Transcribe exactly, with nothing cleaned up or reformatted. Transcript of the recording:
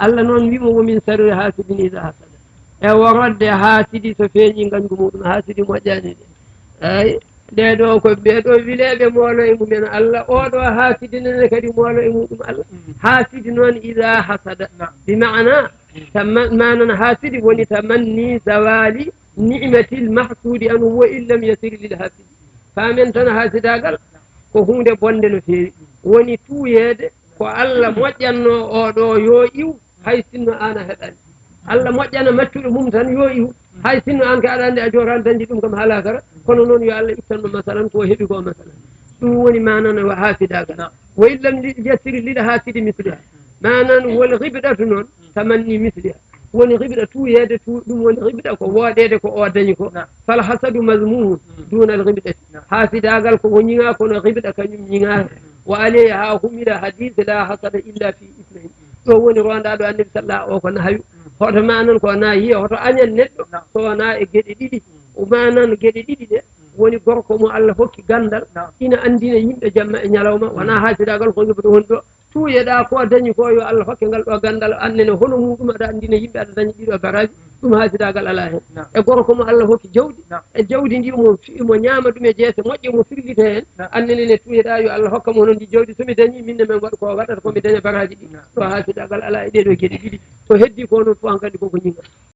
Allah noon wimo: "Wa min sharri hasidin iza hasada." E worodde haasidi so feeñi ngañgu muɗum, haasidi moƴƴani de. Ay, ɗee ɗoo ko ɓee ɗoo wileeɓe moolo e mumen Allah, oo ɗoo haasidi nene kadi moolo e muɗum Allah. Mm. Haasidi noon iza hasada. Naam. Bi maana, Mm. tama-, manan haasidi woni tamanni zawali ni'matil mahsudi anhu wa in lam yasir lil hasidi. Faamen tan haasidaagal ko huunde bonde no feewi. Woni tuuyeede ko Allah moƴƴannoo oo ɗoo yo iw, hay sinno aan a heɓaani. Allah moƴƴana maccuɗo mum tan yo iw, hay sinno aan ka aɗa anndi a jooraani dañde ɗum kam haa laakara. Kono noon yo Allah ittan mo masalan ko o heɓi ko masalan. Ɗum woni maana no haasidaagal. Naam. Wa in lam yasir lil hasidi misliha. Manan wal ghibdatu noon tamanni misliha. Woni ghibda tuuyeede tu-, ɗum woni ghibda ko wooɗeede ko o dañi ko. Naam. Fal hasadu mazmumun Mm. duna al ghibdati. Naam. Haasidaagal ko o ñiŋaa kono ghibda kañum ñiŋaaka. Mm. Wa alayha humila hadith la hasada illa fi ithnayn. Mm. Ɗo woni rondaɗo Annabi sallallahu o ko nahayu. Mm. Hoto manan ko na yiya, hoto añan neɗɗo. Naam. So wona e geɗe ɗiɗi. Mm. O manan geɗe ɗiɗi ɗe Mm. woni gorko mo Allah hokki gandal, Naam. ina andina yimɓe jamma e ñalawma, wona Mm. haasidaagal ko ghibda woni ɗo. Tuuyeɗa ko dañi ko yo Allah hokke ngal ɗo gandal, annene hono muɗum aɗa andina yimɓe aɗa dañi ɗiɗo baraji, ɗum haasidaagal ala hen. Naam. E gorko mo Allah hokki jawdi, Naam. e jawdi ndi mo fi-, mo ñaama ɗum e jeese moƴƴe mo firlita hen, Naam. annene ne tuuyeɗa yo Allah hokka mo hono ndi jawdi, so mi dañi minne men waɗa ko waɗata ko mi daña baraji ɗi. Naam. Ɗo haasidaagal ala e ɗeɗo geɗe ɗiɗi. Ko heddi ko noon fof hankadi koko ñiŋa.